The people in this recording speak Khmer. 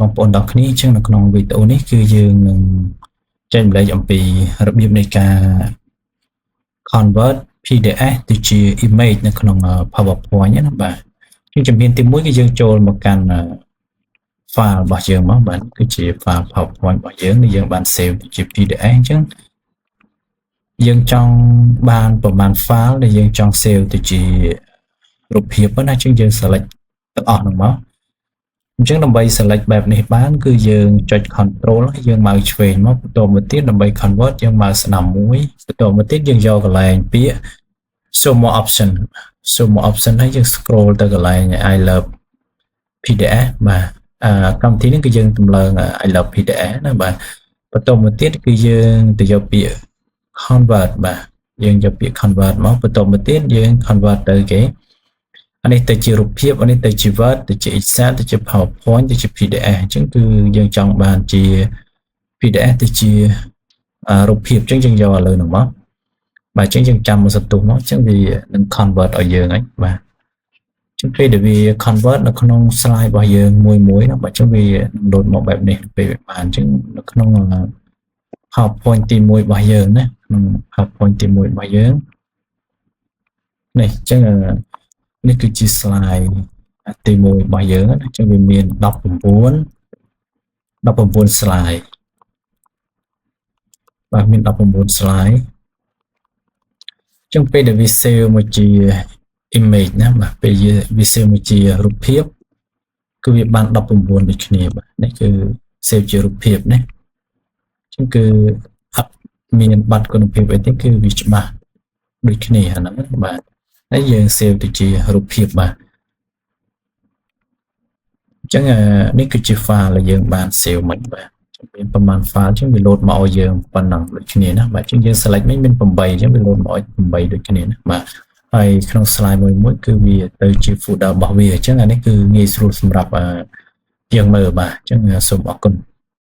បងប្អូនទាំងគ្នាអញ្ចឹងនៅក្នុងវីដេអូនេះគឺយើងនឹងចែករំលែកអំពីរបៀបនៃការ convert PDF ទៅជា image នៅក្នុង PowerPoint ណាបាទជាជំហានទី1គឺយើងចូលមកកាន់ file របស់យើងមកបាទគឺជា file PowerPoint របស់យើងនេះយើងបាន save ទៅជា PDF អញ្ចឹងយើងចង់បានប្រមាណ file ដែលយើងចង់ save ទៅជារូបភាពណាអញ្ចឹងយើង select ទាំងអស់ហ្នឹងមកអញ្ចឹងដើម្បី select បែបនេះបានគឺយើងចុច control ហើយយើងមកឆ្វេងមកបន្តមកទៀតដើម្បី convert យើងមកស្ដាំមួយបន្តមកទៀតយើងយកកន្លែងពាក្យ show more option, show more option ហើយយើង scroll ទៅកន្លែង I love PDF បាទអឺកម្មវិធីនេះគឺយើងតម្លើង I love PDF ណាបាទបន្តមកទៀតគឺយើងទៅយកពាក្យ convert បាទយើងយកពាក្យ convert មកបន្តមកទៀតយើង convert ទៅគេអានេះទៅជារូបភាពអានេះទៅជា Word ទៅជា Excel ទៅជា PowerPoint ទៅជា PDF អញ្ចឹងគឺយើងចង់បានជា PDF ទៅជារូបភាពអញ្ចឹងយើងយកឲ្យលើនោះមកបាទអញ្ចឹងយើងចាំមួយសន្ទុះមកអញ្ចឹងវានឹង convert ឲ្យយើងហើយបាទអញ្ចឹងពេលដែលវា convert នៅក្នុង slide របស់យើងមួយមួយណាបាទអញ្ចឹងវានឹងលោតមកបែបនេះពេលវាបានអញ្ចឹងនៅក្នុង PowerPoint ទី1របស់យើងណាក្នុង PowerPoint ទី1របស់យើងនេះអញ្ចឹងនេះគឺជា slide ទី1របស់យើងណាអញ្ចឹងវាមាន19 slide បាទមាន19 slide អញ្ចឹងពេលដែលវា save មកជា image ណាបាទពេលវា save មកជារូបភាពគឺវាបាន19ដូចគ្នាបាទនេះគឺ save ជារូបភាពណាអញ្ចឹងគឺអត់មានបាត់គុណភាពអីទេគឺវាច្បាស់ដូចគ្នាអាហ្នឹងបាទហើយយើង save ទៅជារូបភាពបាទអញ្ចឹងនេះគឺជា file ដែលយើងបាន save មិញបាទមានប្រមាណ file អញ្ចឹងវា load មកឲ្យយើងប៉ុណ្ណឹងដូចគ្នាណាបាទអញ្ចឹងយើង select មិញមាន8អញ្ចឹងវា load មកឲ្យ8ដូចគ្នាណាបាទហើយក្នុង slide មួយមួយគឺវាទៅជា folder របស់វាអញ្ចឹងអានេះគឺងាយស្រួលសម្រាប់យើងមើលបាទអញ្ចឹងសូមអរគុណ។